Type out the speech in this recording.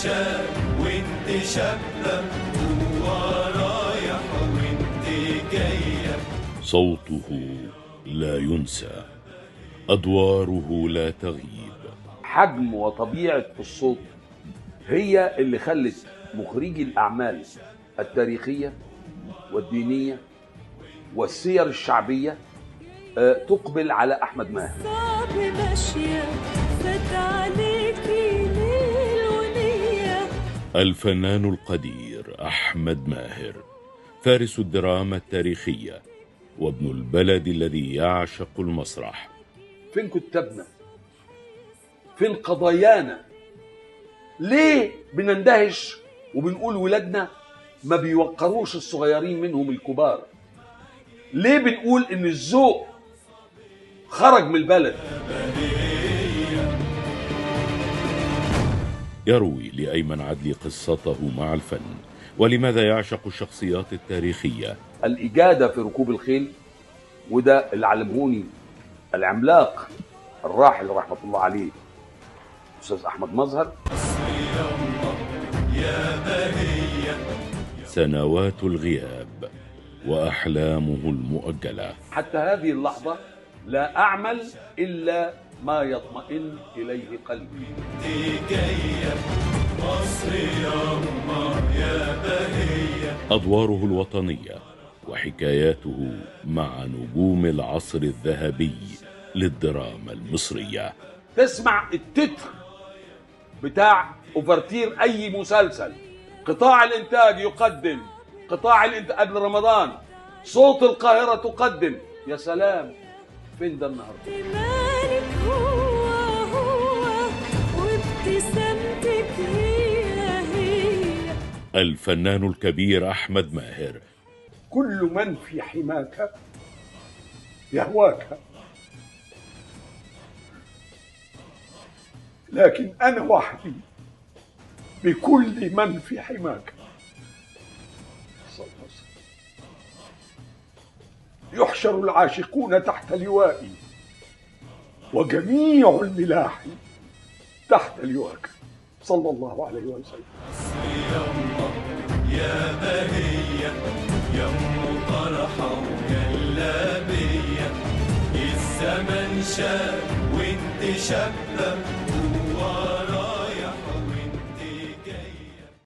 شاب وانت شابة، هو رايح وانت جاية. صوته لا ينسى، أدواره لا تغيب. حجم وطبيعة الصوت هي اللي خلت مخرجي الأعمال التاريخية والدينية والسير الشعبية تقبل على أحمد ماهر. الفنان القدير أحمد ماهر، فارس الدراما التاريخية وابن البلد الذي يعشق المسرح. فين كتابنا؟ فين قضايانا؟ ليه بنندهش وبنقول ولادنا ما بيوقروش الصغيرين منهم الكبار؟ ليه بنقول ان الذوق خرج من البلد؟ يروي لأيمن عدلي قصته مع الفن ولماذا يعشق الشخصيات التاريخية. الإجادة في ركوب الخيل، وده اللي علمهوني العملاق الراحل رحمة الله عليه أستاذ أحمد مظهر. سنوات الغياب وأحلامه المؤجلة. حتى هذه اللحظة لا أعمل إلا ما يطمئن إليه قلبي. أدواره الوطنية وحكاياته مع نجوم العصر الذهبي للدراما المصرية. تسمع التتر بتاع أوفرتير أي مسلسل، قطاع الإنتاج يقدم، قطاع الإنتاج قبل رمضان، صوت القاهرة تقدم. يا سلام، فين ده النهارده؟ مالك هو هو وابتسامتك هي هي. الفنان الكبير أحمد ماهر. كل من في حماك يهواك، لكن أنا وحدي بكل من في حماك. يحشر العاشقون تحت لوائي وجميع الملاح تحت لواك، صلى الله عليه وسلم. يا بهية يا أم طرحة وجلابية، الزمن شاب وانت شابة.